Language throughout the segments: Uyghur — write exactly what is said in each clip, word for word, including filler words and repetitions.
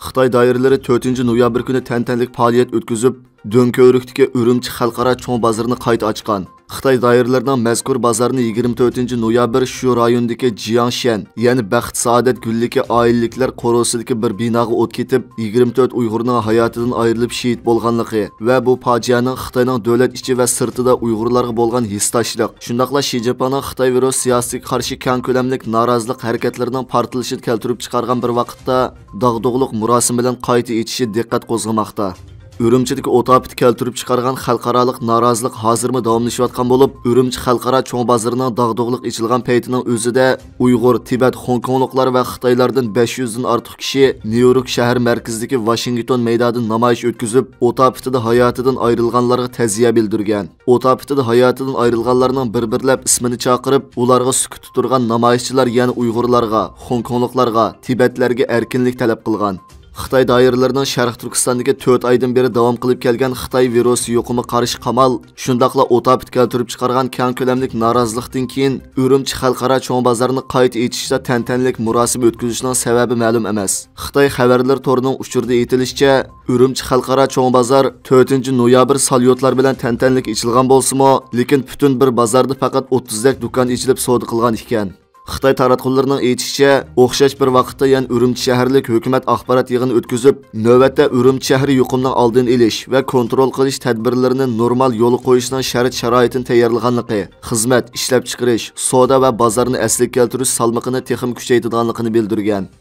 خىتاي دائىرىلىرى تۆتىنچى نويابىر كۈنى تەنتەنىلىك پائالىيەت ئۆتكۈزۈپ، دۆڭكۆۋرۈكتىكى ئۈرۈمچى خەلقئارا چوڭ بازىرىنى قايتا ئاچقان. خىتاي دائىرىلىرىنىڭ مەزكۇر بازارنى يىگىرمە تۆتىنچى نويابىر شۇ رايوندىكى جياڭشيەن، يەنى بەخت سائادەت گۈللۈكى ئائىلىلىكلەر قورۇسىدىكى بىر بىناغا ئوت كېتىپ، يىگىرمە تۆت ئۇيغۇرنىڭ ھاياتىدىن ئايرىلىپ شېھىت بولغانلىقى ۋە بۇ پاجىئەنىڭ خىتاينىڭ دۆلەت ئىچى ۋە سىرتىدا ئۇيغۇرلارغا بولغان ھېسداشلىق، شۇنداقلا شى جىنپىڭنىڭ خىتاي ۋىرۇس سىياسىتىگە قارشى كەڭ كۆلەملىك نارازىلىق ھەرىكەتلىرىنىڭ پارتلىشىنى كەلتۈرۈپ چىقارغان بىر ۋاقىتتا، داغدۇغىلىق مۇراسىمى بىلەن قايتا ئېچىشى دىققەت قوزغىماقتا. ئۈرۈمچىدىكى ئوت ئاپىتى كەلتۈرۈپ چىقارغان خەلقئارالىق نارازىلىق ھازىرمۇ داۋاملىشىۋاتقان بولۇپ، ئۈرۈمچى خەلقئارا چوڭ بازىرىنىڭ داغدۇغىلىق ئېچىلغان پەيتىنىڭ ئۆزىدە ئۇيغۇر، تىبەت، خوڭكوڭلۇقلار ۋە خىتايلاردىن بەش يۈزدىن ئارتۇق كىشى نيۇ يورك شەھەر مەركىزىدىكى ۋاشىنگتون مەيدانىدا نامايىش ئۆتكۈزۈپ، ئوت ئاپىتىدە ھاياتىدىن ئايرىلغانلارغا تەزىيە بىلدۈرگەن. ئوت ئاپىتىدە ھاياتىدىن ئايرىلغانلارنىڭ بىر-بىرلەپ ئىسمىنى چاقىرىپ، ئۇلارغا سۈكۈتتە تۇرغان نامايىشچىلار يەنە ئۇيغۇرلارغا، خوڭكوڭلۇقلارغا، تىبەتلەرگە ئەركىنلىك تەلەپ قىلغان. خىتاي دائىرىلىرىنىڭ شەرقىي تۈركىستاندىكى تۆت ئايدىن بېرى داۋام قىلىپ كەلگەن خىتاي ۋىرۇسى يۇقۇمىغا قارشى قامال، شۇنداقلا ئوت ئاپىتى كەلتۈرۈپ چىقارغان كەڭ كۆلەملىك نارازىلىقتىن كېيىن، ئۈرۈمچى خەلقئارا چوڭ بازارنى قايتا ئېچىشتا تەنتەنىلىك مۇراسىم ئۆتكۈزۈشنىڭ سەۋەبى مەلۇم ئەمەس. خىتاي خەۋەرلىرى تورىنىڭ ئۇچۇرىدا ئېيتىلىشىچە، ئۈرۈمچى خەلقئارا چوڭ بازار تۆتىنچى نويابىر ساليۇتلار بىلەن تەنتەنىلىك ئېچىلغان بولسىمۇ، لېكىن پۈتۈن بىر بازاردا پەقەت ئوتتۇزدەك دۇكان ئېچىلىپ سودا قىلغان ئىكەن. خىتاي تاراتقۇلىرىنىڭ ئېيتىشىچە، ئوخشاش بىر ۋاقىتتا يەنە ئۈرۈمچى شەھەرلىك ھۆكۈمەت ئاخبارات يىغىنى ئۆتكۈزۈپ، نۆۋەتتە ئۈرۈمچى شەھىرى يۇقۇمنىڭ ئالدىنى ئېلىش ۋە كونترول قىلىش تەدبىرلىرىنى نورمال يولغا قويۇشنىڭ شەرت-شارائىتىنى تەييارلىغانلىقى، خىزمەت، ئىشلەپچىقىرىش، سودا ۋە بازارنى ئەسلىگە كەلتۈرۈش سالمىقىنى تېخىمۇ كۈچەيتىدىغانلىقىنى بىلدۈرگەن.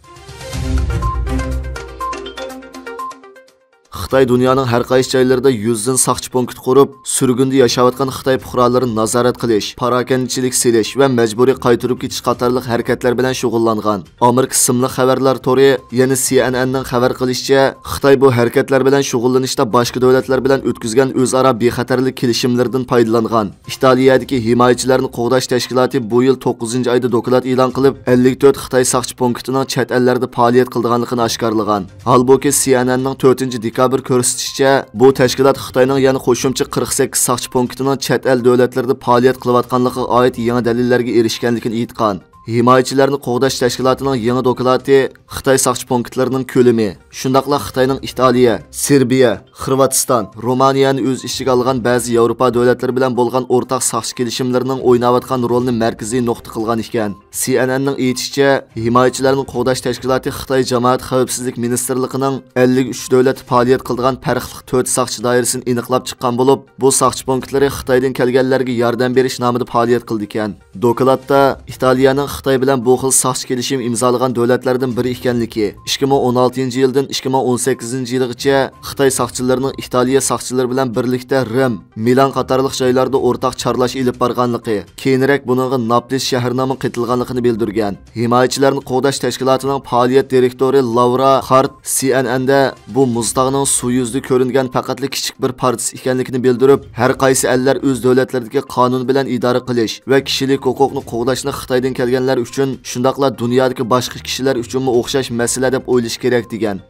خىتاي دۇنيانىڭ ھەر قايسى جايلىرىدا يۈزدىن ساقچى پونكىتى قۇرۇپ، سۈرگۈندە ياشاۋاتقان خىتاي پۇقرالىرىنى نازارەت قىلىش، پاراكەندىچىلىك سېلىش ۋە مەجبۇرىي قايتۇرۇپ كېتىش قاتارلىق ھەرىكەتلەر بىلەن شۇغۇللانغان. ئامېرىكا ئىسىملىق خەۋەرلەر تورى، يەنى سى ئېن ئېننىڭ خەۋەر قىلىشىچە، خىتاي بۇ ھەرىكەتلەر بىلەن شۇغۇللىنىشتا باشقا دۆلەتلەر بىلەن ئۆتكۈزگەن ئۆزئارا بىخەتەرلىك كېلىشىملىرىدىن پايدىلانغان. ئىتالىيەدىكى ھىمايىچىلەرنى قوغداش تەشكىلاتى بۇ يىل توققۇزىنچى ئايدا دوكلات ئېلان قىلىپ، ئەللىك تۆت خىتاي ساقچى پونكىتىنىڭ چەت ئەللەردە پائالىيەت قىلىدىغانلىقىنى ئاشكارىلىغان. ھالبۇكى، سى ئېن ئېننىڭ تۆتىنچى دېكابىر كۆرسىتىشىچە، بۇ تەشكىلات خىتاينىڭ يەنە قوشۇمچە قىرىق سەككىز ساقچى پونكىتىنىڭ چەت ئەل دۆلەتلىرىدە پائالىيەت قىلىۋاتقانلىقىغا ئائىت يېڭى دەلىللەرگە ئېرىشكەنلىكىنى ئېيتقان. ھىمايىچىلەرنى قوغداش تەشكىلاتىنىڭ يېڭى دوكلاتى خىتاي ساقچى پونكىتلىرىنىڭ كۆلىمى، شۇنداقلا خىتاينىڭ ئىتالىيە، سېربىيە، خورۋاتىستان، رومانىيەنى ئۆز ئىچىگە ئالغان بەزى ياۋروپا دۆلەتلىرى بىلەن بولغان ئورتاق ساقچى كېلىشىملىرىنىڭ ئويناۋاتقان رولىنى مەركىزىي نۇقتا قىلغان ئىكەن. سى ئېن ئېننىڭ ئېيتىشىچە، ھىمايىچىلەرنى قوغداش تەشكىلاتى خىتاي جامائەت خەۋپسىزلىك مىنىستىرلىقىنىڭ ئەللىك ئۈچ دۆلەتتە پائالىيەت قىلىدىغان پەرقلىق تۆت ساقچى دائىرىسىنى ئېنىقلاپ چىققان بولۇپ، بۇ ساقچى پونكىتلىرى خىتايدىن كەلگەنلەرگە ياردەم بېرىش نامىدا پائالىيەت قىلىدىكەن. دوكلاتتا ئىتالىيەنىڭ خىتاي بىلەن بۇ خىل ساقچى كېلىشىم ئىمزالىغان دۆلەتلەردىن بىرى ئىكەنلىكى، ئىككى مىڭ ئون ئالتىنچى يىلدىن ئىككى مىڭ ئون سەككىزىنچى يىلغىچە خىتاي ساقچىلىرىنىڭ ئىتالىيە ساقچىلىرى بىلەن بىرلىكتە رىم، مىلان قاتارلىق جايلاردا ئورتاق چارلاش ئېلىپ بارغانلىقى، كېيىنرەك بۇنىڭغا ناپلس شەھىرىنىڭمۇ قېتىلغانلىقىنى بىلدۈرگەن. ھىمايىچىلەرنى قوغداش تەشكىلاتىنىڭ پائالىيەت دىرېكتورى لاۋرا خارت سى ئېن ئېندا بۇ مۇز تاغنىڭ سۇ يۈزىدە كۆرۈنگەن پەقەتلا كىچىك بىر پارچىسى ئىكەنلىكىنى بىلدۈرۈپ، ھەر قايسى ئەللەر ئۆز دۆلەتلىرىدىكى قانۇن بىلەن ئىدارە قىلىش ۋە كىشىلىك ھوقۇقنى قوغداشنى خىتايدىن كەلگەنلەر ئۈچۈن، شۇنداقلا دۇنيادىكى باشقا كىشىلەر ئۈچۈنمۇ ئوخشاش مەسىلە دەپ ئويلىشى كېرەك، دېگەن.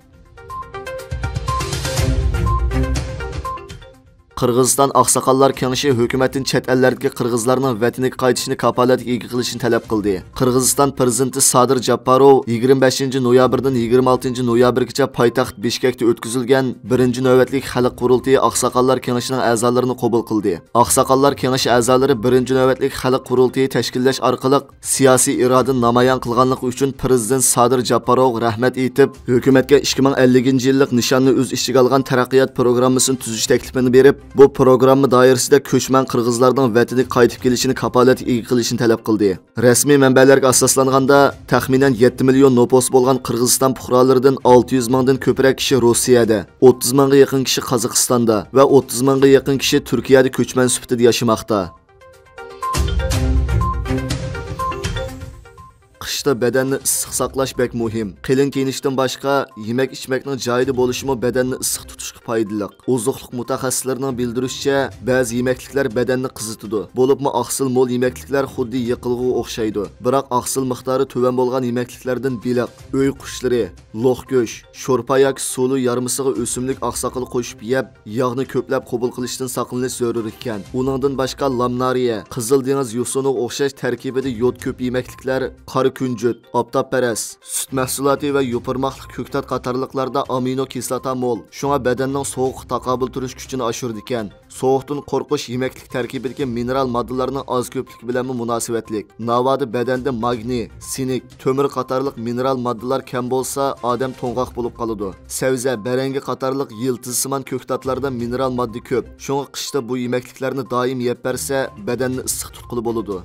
قىرغىزىستان ئاقساقاللار كېڭىشى ھۆكۈمەتتىن چەت ئەللەردىكى قىرغىزلارنىڭ ۋەتىنىگە قايتىشىنى كاپالەتكە ئىگە قىلىشنى تەلەپ قىلدى. قىرغىزىستان پىرېزىدېنتى سادىر جاپپاروۋ يىگىرمە بەشىنچى نويابىردىن يىگىرمە ئالتىنچى نويابىرگىچە پايتەخت بىشكەكتە ئۆتكۈزۈلگەن بىرىنچى نۆۋەتلىك خەلق قۇرۇلتىيى ئاقساقاللار كېڭىشىنىڭ ئەزالىرىنى قوبۇل قىلدى. ئاقساقاللار كېڭىشى ئەزالىرى بىرىنچى نۆۋەتلىك خەلق قۇرۇلتىيى تەشكىللەش ئارقىلىق سىياسىي ئىرادىنى نامايان قىلغانلىقى ئۈچۈن پىرېزىدېنت سادىر جاپپاروۋغا رەھمەت ئېيتىپ، ھۆكۈمەتكە ئىككى مىڭ ئەللىكىنچى يىللىق نىشاننى ئۆز ئىچىگە ئالغان تەرەققىيات پروگراممىسىنى تۈزۈش تەكلىپىنى بېرىپ، بۇ پروگرامما دائىرىسىدە كۆچمەن قىرغىزلارنىڭ ۋەتىنىگە قايتىپ كېلىشىنى كاپالەتكە ئىگە قىلىشنى تەلەپ قىلدى. رەسمىي مەنبەلەرگە ئاساسلانغاندا، تەخمىنەن يەتتە مىليون نوپۇسى بولغان قىرغىزىستان پۇقرالىرىدىن ئالتە يۈز مىڭدىن كۆپرەك كىشى روسىيەدە، ئوتتۇز مىڭغا يېقىن كىشى قازاقىستاندا ۋە ئوتتۇز مىڭغا يېقىن كىشى تۈركىيەدە كۆچمەن سۈپىتىدە ياشىماقتا. قىشتا بەدەننى ئىسسىق ساقلاش بەك مۇھىم. قېلىن كىيىنىشتىن باشقا، يېمەك-ئىچمەكنىڭ جايىدا بولۇشىمۇ بەدەننى ئىسسىق تۇتۇشقا پايدىلىق. ئوزۇقلۇق مۇتەخەسسىسلىرىنىڭ بىلدۈرۈشىچە، بەزى يېمەكلىكلەر بەدەننى قىزىتىدۇ. بولۇپمۇ ئاقسىل مول يېمەكلىكلەر خۇددى يېقىلغۇغا ئوخشايدۇ. بىراق ئاقسىل مىقدارى تۆۋەن بولغان يېمەكلىكلەردىن بېلىق، ئۆي قۇشلىرى، لوق گۆش، شورپا ياكى سۇلۇ يارمىسىغا ئۆسۈملۈك ئاقساقىلى قوشۇپ يەپ، ياغنى كۆپلەپ قوبۇل قىلىشتىن ساقلىنىش زۆرۈر ئىكەن. ئۇنىڭدىن باشقا، لامنارىيە، قىزىل دېڭىز يوسۇنىغا ئوخشاش تەركىبىدە يود كۆپ يېمەكلىكلەر، قارا كۆك كۈنجۈت، ئاپتاپپەرەس، سۈت مەھسۇلاتى ۋە يوپۇرماقلىق كۆكتات قاتارلىقلاردا ئامىنو كىسلاتا مول، شۇڭا بەدەننىڭ سوغۇققا تاقابىل تۇرۇش كۈچىنى ئاشۇرىدىكەن. سوغۇقتىن قورقۇش يېمەكلىك تەركىبىدىكى مىنېرال ماددىلارنىڭ ئاز كۆپلۈكى بىلەنمۇ مۇناسىۋەتلىك. ناۋادا بەدەندە ماگنىي، سىنك، تۆمۈر قاتارلىق مىنېرال ماددىلار كەم بولسا، ئادەم توڭغاق بولۇپ قالىدۇ. سەۋزە، بەرەڭگە قاتارلىق يىلتىزسىمان كۆكتاتلاردا مىنېرال ماددا كۆپ، شۇڭا قىشتا بۇ يېمەكلىكلەرنى دائىم يەپ بەرسە، بەدەننى ئىسسىق تۇتقىلى بولىدۇ.